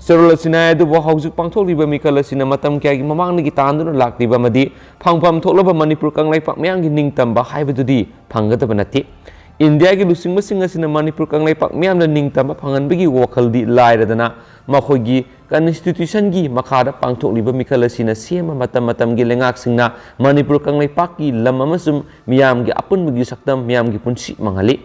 ꯆꯦꯔꯣꯜ ꯑꯁꯤꯅ ꯍꯥꯏ ꯑꯗꯨꯕꯨ ꯍꯧꯖꯤꯛ ꯄꯥꯡꯊꯣꯛꯂꯤꯕ ꯃꯤꯈꯜ ꯑꯁꯤꯅ ꯃꯇꯝ ꯀꯌꯥꯒꯤ ꯃꯃꯥꯡꯗꯒꯤ ꯇꯥꯟꯗꯨꯅ ꯂꯥꯛꯂꯤꯕ ꯑꯃꯗꯤ ꯐꯪꯐꯝ ꯊꯣꯛꯂꯕ ꯃꯅꯤꯄꯨꯔ ꯀꯪꯂꯩꯄꯥꯛ ꯃꯤꯌꯥꯝꯒꯤ ꯅꯤꯡꯇꯝꯕ ꯍꯥꯏꯕꯗꯨꯗꯤ ꯐꯪꯒꯗꯕ ꯅꯠꯇꯦ꯫ ꯏꯟꯗꯤꯌꯥꯒꯤ ꯂꯨꯆꯤꯡꯕꯁꯤꯡ ꯑꯁꯤꯅ ꯃꯅꯤꯄꯨꯔ ꯀꯪꯂꯩꯄꯥꯛ ꯃꯤꯌꯥꯝꯗ ꯅꯤꯡꯇꯝꯕ ꯐꯪꯍꯟꯕꯒꯤ ꯋꯥꯈꯜꯗꯤ ꯂꯥꯏꯔꯗꯅ, ꯃꯈꯣꯏꯒꯤ ꯀꯟꯁꯇꯤꯇ꯭ꯌꯨꯁꯟꯒꯤ ꯃꯈꯥꯗ ꯄꯥꯡꯊꯣꯛꯂꯤꯕ ꯃꯤꯈꯜ ꯑꯁꯤꯅ ꯁꯦꯝꯕ ꯃꯇꯝ ꯃꯇꯝꯒꯤ ꯂꯩꯉꯥꯛꯁꯤꯡꯅ ꯃꯅꯤꯄꯨꯔ ꯀꯪꯂꯩꯄꯥꯛꯀꯤ ꯂꯝ ꯑꯃꯁꯨꯡ ꯃꯤꯌꯥꯝꯒꯤ ꯑꯄꯨꯟꯕꯒꯤ ꯁꯛꯇꯝ, ꯃꯤꯌꯥꯝꯒꯤ ꯄꯨꯟꯁꯤ ꯃꯥꯡꯍꯜꯂꯤ꯫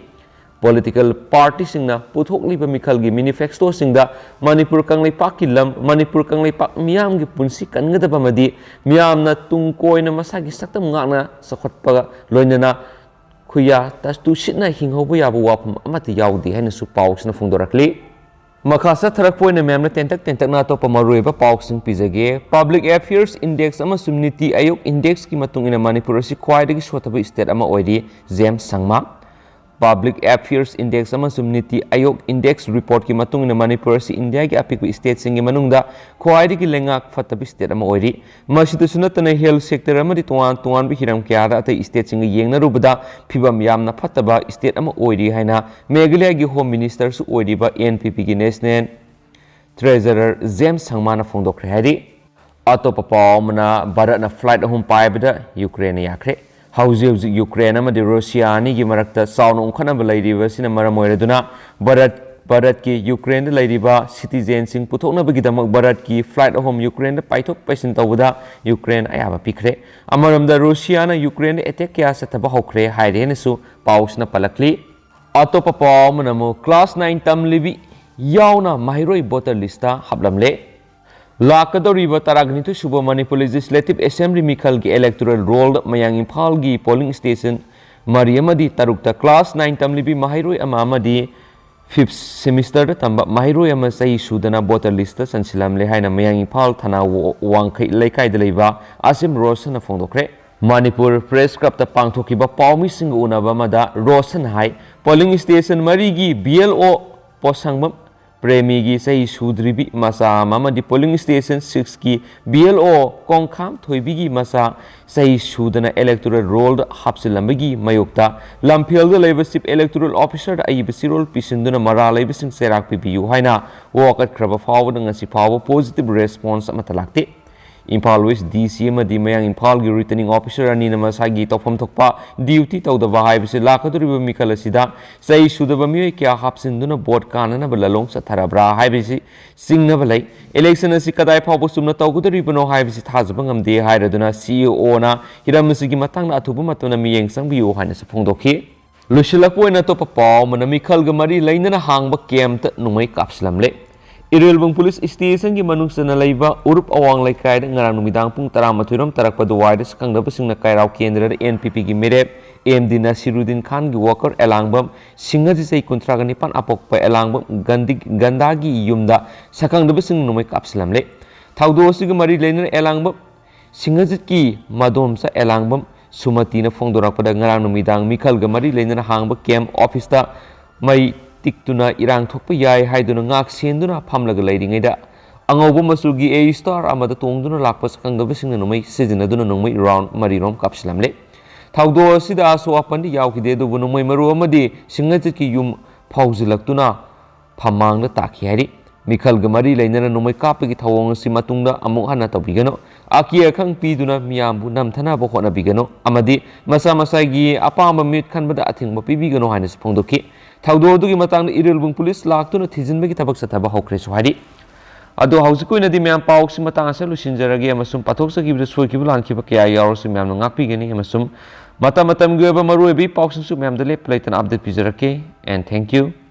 ꯄꯣꯂꯤꯇꯤꯀꯦꯜ ꯄꯥꯔꯇꯤꯁꯤꯡꯅ ꯄꯨꯊꯣꯛꯂꯤꯕ ꯃꯤꯈꯜꯒꯤ ꯃꯦꯅꯤꯐꯦꯁꯇꯣꯁꯤꯡꯗ ꯃꯅꯤꯄꯨꯔ ꯀꯪꯂꯩꯄꯥꯛꯀꯤ ꯂꯝ, ꯃꯅꯤꯄꯨꯔ ꯀꯪꯂꯩꯄꯥꯛ ꯃꯤꯌꯥꯝꯒꯤ ꯄꯨꯟꯁꯤ ꯀꯟꯒꯗꯕ ꯑꯃꯗꯤ ꯃꯤꯌꯥꯝꯅ ꯇꯨꯡ ꯀꯣꯏꯅ ꯃꯁꯥꯒꯤ ꯁꯛꯇꯝ ꯉꯥꯛꯅ ꯆꯥꯎꯈꯠꯄꯒ ꯂꯣꯏꯅꯅ ꯈꯨꯌꯥ ꯇꯨꯁꯤꯠꯅ ꯍꯤꯡꯍꯧꯕ ꯌꯥꯕ ꯋꯥꯐꯝ ꯑꯃꯠꯇ ꯌꯥꯎꯗꯦ ꯍꯥꯏꯅꯁꯨ ꯄꯥꯎꯁꯤꯅ ꯐꯣꯡꯗꯣꯔꯛꯂꯤ꯫ ꯃꯈꯥ ꯆꯠꯊꯔꯛꯄ ꯑꯣꯏꯅ ꯃꯌꯥꯝꯅ ꯇꯦꯟꯇꯛ ꯇꯦꯟꯇꯛꯅ ꯑꯇꯣꯞꯄ ꯃꯔꯨꯑꯣꯏꯕ ꯄꯥꯎꯁꯤꯡ ꯄꯤꯖꯒꯦ꯫ Public Affairs Index ꯑꯃꯁꯨꯡ ꯅꯤꯇꯤ ꯑꯥꯌꯣꯒ ꯏꯟꯗꯦꯛꯁꯀꯤ ꯃꯇꯨꯡ ꯏꯟꯅ ꯃꯅꯤꯄꯨꯔ ꯑꯁꯤ ꯈ꯭ꯋꯥꯏꯗꯒꯤ ꯁꯣꯠꯊꯕ ꯁ꯭ꯇꯦꯠ ꯑꯃ ꯑꯣꯏꯔꯤ, ꯖꯦꯝꯁ ꯁꯪꯃꯥ꯫ Public Affairs Index ꯑꯃꯁꯨꯡ ꯅꯤꯇꯤ ꯑꯥꯌꯣꯒ ꯏꯟꯗꯦꯛꯁ ꯔꯤꯄꯣꯔꯠꯀꯤ ꯃꯇꯨꯡ ꯏꯟꯅ ꯃꯅꯤꯄꯨꯔ ꯑꯁꯤ ꯏꯟꯗꯤꯌꯥꯒꯤ ꯑꯄꯤꯛꯄ ꯁ꯭ꯇꯦꯠꯁꯤꯡꯒꯤ ꯃꯅꯨꯡꯗ ꯈ꯭ꯋꯥꯏꯗꯒꯤ ꯂꯩꯉꯥꯛ ꯐꯠꯇꯕ ꯁ꯭ꯇꯦꯠ ꯑꯃ ꯑꯣꯏꯔꯤ꯫ ꯃꯁꯤꯗꯁꯨ ꯅꯠꯇꯅ ꯍꯦꯜꯊ ꯁꯦꯛꯇꯔ ꯑꯃꯗꯤ ꯇꯣꯉꯥꯟ ꯇꯣꯉꯥꯟꯕ ꯍꯤꯔꯝ ꯀꯌꯥꯗ ꯑꯇꯩ ꯁ꯭ꯇꯦꯠꯁꯤꯡꯒ ꯌꯦꯡꯅꯔꯨꯕꯗ ꯐꯤꯕꯝ ꯌꯥꯝꯅ ꯐꯠꯇꯕ ꯁ꯭ꯇꯦꯠ ꯑꯃ ꯑꯣꯏꯔꯤ ꯍꯥꯏꯅ ꯃꯦꯘꯥꯂꯌꯥꯒꯤ ꯍꯣꯝ ꯃꯤꯅꯤꯁꯇꯔꯁꯨ ꯑꯣꯏꯔꯤꯕ ꯑꯦꯟ ꯄꯤ ꯄꯤꯒꯤ ꯅꯦꯁꯅꯦꯜ ꯇ꯭ꯔꯦꯖꯔꯔ ꯖꯦꯝꯁ ꯁꯪꯃꯥꯅ ꯐꯣꯡꯗꯣꯛꯈ꯭ꯔꯦ ꯍꯥꯏꯔꯤ꯫ ꯑꯇꯣꯞꯄ ꯄꯥꯎ ꯑꯃꯅ, ꯚꯥꯔꯠꯅ ꯐ꯭ꯂꯥꯏꯠ ꯑꯍꯨꯝ ꯄꯥꯏꯕꯗ ꯌꯨꯀ꯭ꯔꯦꯟꯅ ꯌꯥꯈ꯭ꯔꯦ꯫ ꯍꯧꯖꯤꯛ ꯍꯧꯖꯤꯛ ꯌꯨꯀ꯭ꯔꯦꯟ ꯑꯃꯗꯤ ꯔꯨꯁꯤꯌꯥ ꯑꯅꯤꯒꯤ ꯃꯔꯛꯇ ꯆꯥꯎꯅ ꯎꯪꯈꯠꯅꯕ ꯂꯩꯔꯤꯕ ꯑꯁꯤꯅ ꯃꯔꯝ ꯑꯣꯏꯔꯗꯨꯅ ꯚꯥꯔꯠ, ꯚꯥꯔꯠꯀꯤ ꯌꯨꯀ꯭ꯔꯦꯟꯗ ꯂꯩꯔꯤꯕ ꯁꯤꯇꯤꯖꯦꯟꯁꯤꯡ ꯄꯨꯊꯣꯛꯅꯕꯒꯤꯗꯃꯛ ꯚꯥꯔꯠꯀꯤ ꯐ꯭ꯂꯥꯏꯠ ꯑꯍꯨꯝ ꯌꯨꯀ꯭ꯔꯦꯟꯗ ꯄꯥꯏꯊꯣꯛ ꯄꯥꯏꯁꯤꯟ ꯇꯧꯕꯗ ꯌꯨꯀ꯭ꯔꯦꯟ ꯑꯌꯥꯕ ꯄꯤꯈ꯭ꯔꯦ꯫ ꯑꯃꯔꯣꯝꯗ ꯔꯨꯁꯤꯌꯥꯅ ꯌꯨꯀ꯭ꯔꯦꯟꯗ ꯑꯦꯇꯦꯛ ꯀꯌꯥ ꯆꯠꯊꯕ ꯍꯧꯈ꯭ꯔꯦ ꯍꯥꯏꯔꯦ ꯍꯥꯏꯅꯁꯨ ꯄꯥꯎꯁꯤꯅ ꯄꯜꯂꯛꯂꯤ꯫ ꯑꯇꯣꯞꯄ ꯄꯥꯎ ꯑꯃꯅ ꯑꯃꯨꯛ ꯀ꯭ꯂꯥꯁ ꯅꯥꯏꯟ ꯇꯝꯂꯤꯕꯤ ꯌꯥꯎꯅ ꯃꯍꯩꯔꯣꯏ ꯚꯣꯇꯔ ꯂꯤꯁꯇ ꯍꯥꯞꯂꯝꯂꯦ꯫ ꯂꯥꯛꯀꯗꯧꯔꯤꯕ ꯇꯔꯥꯅꯤꯊꯣꯏ ꯁꯨꯕ ꯃꯅꯤꯄꯨꯔ ꯂꯦꯖꯤꯁꯂꯦꯇꯤꯚ ꯑꯦꯁꯦꯝꯕ꯭ꯂꯤ ꯃꯤꯈꯜꯒꯤ ꯏꯂꯦꯛꯇꯣꯔꯦꯜ ꯔꯣꯜꯗ ꯃꯌꯥꯡ ꯏꯝꯐꯥꯜꯒꯤ ꯄꯣꯂꯤꯡ ꯁ꯭ꯇꯦꯁꯟ ꯃꯔꯤ ꯑꯃꯗꯤ ꯇꯔꯨꯛꯇ ꯀ꯭ꯂꯥꯁ ꯅꯥꯏꯟ ꯇꯝꯂꯤꯕꯤ ꯃꯍꯩꯔꯣꯏ ꯑꯃ ꯑꯃꯗꯤ ꯐꯤꯐ ꯁꯦꯃꯤꯁꯇꯔꯗ ꯇꯝꯕ ꯃꯍꯩꯔꯣꯏ ꯑꯃ ꯆꯍꯤ ꯁꯨꯗꯅ ꯚꯣꯇꯔ ꯂꯤꯁꯇ ꯆꯟꯁꯤꯜꯂꯝꯂꯦ ꯍꯥꯏꯅ ꯃꯌꯥꯡ ꯏꯝꯐꯥꯜ ꯊꯅꯥ ꯋꯥꯡꯈꯩ ꯂꯩꯀꯥꯏꯗ ꯂꯩꯕ ꯑꯁꯤꯝ ꯔꯣꯁꯟꯅ ꯐꯣꯡꯗꯣꯛꯈ꯭ꯔꯦ꯫ ꯃꯅꯤꯄꯨꯔ ꯄ꯭ꯔꯦꯁ ꯀ꯭ꯂꯕꯇ ꯄꯥꯡꯊꯣꯛꯈꯤꯕ ꯄꯥꯎꯃꯤꯁꯤꯡꯒ ꯎꯅꯕ ꯑꯃꯗ ꯔꯣꯁꯟ ꯍꯥꯏ, ꯄꯣꯂꯤꯡ ꯁ꯭ꯇꯦꯁꯟ ꯃꯔꯤꯒꯤ ꯕꯤ ꯑꯦꯜ ꯑꯣ ꯄꯣꯠꯁꯪꯕꯝ ꯄ꯭ꯔꯦꯃꯤꯒꯤ ꯆꯍꯤ ꯁꯨꯗ꯭ꯔꯤꯕꯤ ꯃꯆꯥ ꯑꯃ ꯑꯃꯗꯤ ꯄꯣꯂꯤꯡ ꯁ꯭ꯇꯦꯁꯟ ꯁꯤꯛꯁꯀꯤ ꯕꯤ ꯑꯦꯜ ꯑꯣ ꯀꯣꯡꯈꯥꯝ ꯊꯣꯏꯕꯤꯒꯤ ꯃꯆꯥ ꯆꯍꯤ ꯁꯨꯗꯅ ꯏꯂꯦꯛꯇꯣꯔꯦꯜ ꯔꯣꯜꯗ ꯍꯥꯞꯆꯤꯜꯂꯝꯕꯒꯤ ꯃꯥꯌꯣꯛꯇ ꯂꯝꯐꯦꯜꯗ ꯂꯩꯕ ꯆꯤꯐ ꯏꯂꯦꯛꯇꯣꯔꯦꯜ ꯑꯣꯐꯤꯁꯔꯗ ꯑꯏꯕ ꯆꯦꯔꯣꯜ ꯄꯤꯁꯤꯟꯗꯨꯅ ꯃꯔꯥꯜ ꯂꯩꯕꯁꯤꯡ ꯆꯩꯔꯥꯛ ꯄꯤꯕꯤꯌꯨ ꯍꯥꯏꯅ ꯋꯥꯀꯠꯈ꯭ꯔꯕ ꯐꯥꯎꯕꯗ ꯉꯁꯤ ꯐꯥꯎꯕ ꯄꯣꯖꯤꯇꯤꯚ ꯔꯦꯁꯄꯣꯟꯁ ꯑꯃꯠꯇ ꯂꯥꯛꯇꯦ꯫ ꯏꯝꯐꯥꯜ ꯋꯦꯁ ꯗꯤ ꯁꯤ ꯑꯃꯗꯤ ꯃꯌꯥꯡ ꯏꯝꯐꯥꯜꯒꯤ ꯔꯤꯇꯔꯅꯤꯡ ꯑꯣꯐꯤꯁꯥꯔ ꯑꯅꯤꯅ ꯃꯁꯥꯒꯤ ꯇꯧꯐꯝ ꯊꯣꯛꯄ ꯗ꯭ꯌꯨꯇꯤ ꯇꯧꯗꯕ ꯍꯥꯏꯕꯁꯤ ꯂꯥꯛꯀꯗꯧꯔꯤꯕ ꯃꯤꯈꯜ ꯑꯁꯤꯗ ꯆꯍꯤ ꯁꯨꯗꯕ ꯃꯤꯑꯣꯏ ꯀꯌꯥ ꯍꯥꯞꯆꯤꯟꯗꯨꯅ ꯚꯣꯠ ꯀꯥꯅꯅꯕ ꯂꯂꯣꯡ ꯆꯠꯊꯔꯕ꯭ꯔꯥ ꯍꯥꯏꯕꯁꯤ ꯆꯤꯡꯅꯕ ꯂꯩ꯫ ꯏꯂꯦꯛꯁꯟ ꯑꯁꯤ ꯀꯗꯥꯏ ꯐꯥꯎꯕ ꯆꯨꯝꯅ ꯇꯧꯒꯗꯧꯔꯤꯕꯅꯣ ꯍꯥꯏꯕꯁꯤ ꯊꯥꯖꯕ ꯉꯝꯗꯦ ꯍꯥꯏꯔꯗꯨꯅ ꯁꯤ ꯏ ꯑꯣꯅ ꯍꯤꯔꯝ ꯑꯁꯤꯒꯤ ꯃꯇꯥꯡꯗ ꯑꯊꯨꯕ ꯃꯇꯝꯗ ꯃꯤꯠꯌꯦꯡ ꯆꯪꯕꯤꯌꯨ ꯍꯥꯏꯅꯁꯨ ꯐꯣꯡꯗꯣꯛꯈꯤ꯫ ꯂꯣꯏꯁꯤꯜꯂꯛꯄ ꯑꯣꯏꯅ ꯑꯇꯣꯞꯄ ꯄꯥꯎ ꯑꯃꯅ, ꯃꯤꯈꯜꯒ ꯃꯔꯤ ꯂꯩꯅꯅ ꯍꯥꯡꯕ ꯀꯦꯝꯞꯇ ꯅꯣꯡꯃꯩ ꯀꯥꯞꯁꯤꯜꯂꯝꯂꯦ꯫ ꯏꯔꯤꯜꯕꯨꯡ ꯄꯨꯂꯤꯁ ꯁ꯭ꯇꯦꯁꯟꯒꯤ ꯃꯅꯨꯡ ꯆꯟꯅ ꯂꯩꯕ ꯎꯔꯨꯞ ꯑꯋꯥꯡ ꯂꯩꯀꯥꯏꯗ ꯉꯔꯥꯡ ꯅꯨꯃꯤꯗꯥꯡ ꯄꯨꯡ ꯇꯔꯥꯃꯥꯊꯣꯏ ꯔꯣꯝ ꯇꯥꯔꯛꯄ ꯑꯗꯨꯋꯥꯏꯗ ꯁꯛꯈꯪꯗꯕꯁꯤꯡꯅ ꯀꯥꯏꯔꯥꯎ ꯀꯦꯟꯗ꯭ꯔꯗ ꯑꯦꯟ ꯄꯤ ꯄꯤꯒꯤ ꯃꯤꯔꯦꯞ ꯑꯦꯝ ꯗꯤ ꯅꯁꯤꯔꯨꯗꯤꯟ ꯈꯥꯟꯒꯤ ꯋꯥꯀꯔ ꯑꯦꯂꯥꯡꯕꯝ, ꯁꯤꯡꯍꯖꯤꯠ ꯆꯍꯤ ꯀꯨꯟꯊ꯭ꯔꯥꯒ ꯅꯤꯄꯥꯟ ꯑꯄꯣꯛꯄ ꯑꯦꯂꯥꯡꯕꯝ ꯒꯟꯗꯤ-, ꯒꯟꯗꯥꯒꯤ ꯌꯨꯝꯗ ꯁꯛꯈꯪꯗꯕꯁꯤꯡꯅ ꯅꯣꯡꯃꯩ ꯀꯥꯞꯁꯤꯜꯂꯝꯂꯦ꯫ ꯊꯧꯗꯣꯛ ꯑꯁꯤꯒ ꯃꯔꯤ ꯂꯩꯅꯅ ꯑꯦꯂꯥꯡꯕꯝ ꯁꯤꯡꯍꯖꯤꯠꯀꯤ ꯃꯗꯣꯝꯆꯥ ꯑꯦꯂꯥꯡꯕꯝ ꯁꯨꯃꯇꯤꯅ ꯐꯣꯡꯗꯣꯔꯛꯄꯗ ꯉꯔꯥꯡ ꯅꯨꯃꯤꯗꯥꯡ ꯃꯤꯈꯜꯒ ꯃꯔꯤ ꯂꯩꯅꯅ ꯍꯥꯡꯕ ꯀꯦꯝꯞ ꯑꯣꯐꯤꯁꯇ ꯃꯩ ꯇꯤꯛꯇꯨꯅ ꯏꯔꯥꯡ ꯊꯣꯛꯄ ꯌꯥꯏ ꯍꯥꯏꯗꯨꯅ ꯉꯥꯛ ꯁꯦꯟꯗꯨꯅ ꯐꯝꯂꯒ ꯂꯩꯔꯤꯉꯩꯗ ꯑꯉꯧꯕ ꯃꯆꯨꯒꯤ ꯑꯦ ꯁ꯭ꯇꯥꯔ ꯑꯃꯗ ꯇꯣꯡꯗꯨꯅ ꯂꯥꯛꯄ ꯁꯛꯈꯪꯗꯕꯁꯤꯡꯅ ꯅꯣꯡꯃꯩ ꯁꯤꯖꯤꯟꯅꯗꯨꯅ ꯅꯣꯡꯃꯩ ꯔꯥꯎꯟ ꯃꯔꯤꯔꯣꯝ ꯀꯥꯞꯁꯤꯜꯂꯝꯂꯦ꯫ ꯊꯧꯗꯣꯛ ꯑꯁꯤꯗ ꯑꯁꯣꯛ ꯑꯄꯟꯗꯤ ꯌꯥꯎꯈꯤꯗꯦ, ꯑꯗꯨꯕꯨ ꯅꯣꯡꯃꯩ ꯃꯔꯨ ꯑꯃꯗꯤ ꯁꯤꯡꯍꯖꯤꯠꯀꯤ ꯌꯨꯝ ꯐꯥꯎꯖꯤꯜꯂꯛꯇꯨꯅ ꯐꯝꯃꯥꯡꯗ ꯇꯥꯈꯤ ꯍꯥꯏꯔꯤ꯫ ꯃꯤꯈꯜꯒ ꯃꯔꯤ ꯂꯩꯅꯅ ꯅꯣꯡꯃꯩ ꯀꯥꯞꯄꯒꯤ ꯊꯧꯑꯣꯡ ꯑꯁꯤ ꯃꯇꯨꯡꯗ ꯑꯃꯨꯛ ꯍꯟꯅ ꯇꯧꯕꯤꯒꯅꯨ꯫ ꯑꯀꯤ ꯑꯈꯪ ꯄꯤꯗꯨꯅ ꯃꯤꯌꯥꯝꯕꯨ ꯅꯝꯊꯅꯕ ꯍꯣꯠꯅꯕꯤꯒꯅꯨ ꯑꯃꯗꯤ ꯃꯁꯥ ꯃꯁꯥꯒꯤ ꯑꯄꯥꯝꯕ ꯃꯤꯍꯨꯠ ꯈꯟꯕꯗ ꯑꯊꯤꯡꯕ ꯄꯤꯕꯤꯒꯅꯨ ꯍꯥꯏꯅꯁꯨ ꯐꯣꯡꯗꯣꯛꯈꯤ꯫ ꯊꯧꯗꯣꯛ ꯑꯗꯨꯒꯤ ꯃꯇꯥꯡꯗ ꯏꯔꯤꯜꯕꯨꯡ ꯄꯨꯂꯤꯁ ꯂꯥꯛꯇꯨꯅ ꯊꯤꯖꯤꯟꯕꯒꯤ ꯊꯕꯛ ꯆꯠꯊꯕ ꯍꯧꯈ꯭ꯔꯦꯁꯨ ꯍꯥꯏꯔꯤ꯫ ꯑꯗꯣ ꯍꯧꯖꯤꯛꯀꯤ ꯑꯣꯏꯅꯗꯤ ꯃꯌꯥꯝ ꯄꯥꯎꯁꯤ ꯃꯇꯥꯡ ꯑꯁꯤꯗ ꯂꯣꯏꯁꯤꯟꯖꯔꯒꯦ ꯑꯃꯁꯨꯡ ꯄꯥꯊꯣꯛꯆꯈꯤꯕꯗ ꯁꯣꯏꯈꯤꯕ ꯂꯥꯟꯈꯤꯕ ꯀꯌꯥ ꯌꯥꯎꯔꯁꯨ ꯃꯌꯥꯝꯅ ꯉꯥꯛꯄꯤꯒꯅꯤ ꯑꯃꯁꯨꯡ ꯃꯇꯝ ꯃꯇꯝꯒꯤ ꯑꯣꯏꯕ ꯃꯔꯨꯑꯣꯏꯕ ꯄꯥꯎꯁꯤꯡꯁꯨ ꯃꯌꯥꯝꯗ ꯂꯦꯞꯄ ꯂꯩꯇꯅ ꯑꯞꯗꯦꯠ ꯄꯤꯖꯔꯛꯀꯦ꯫ And thank you꯫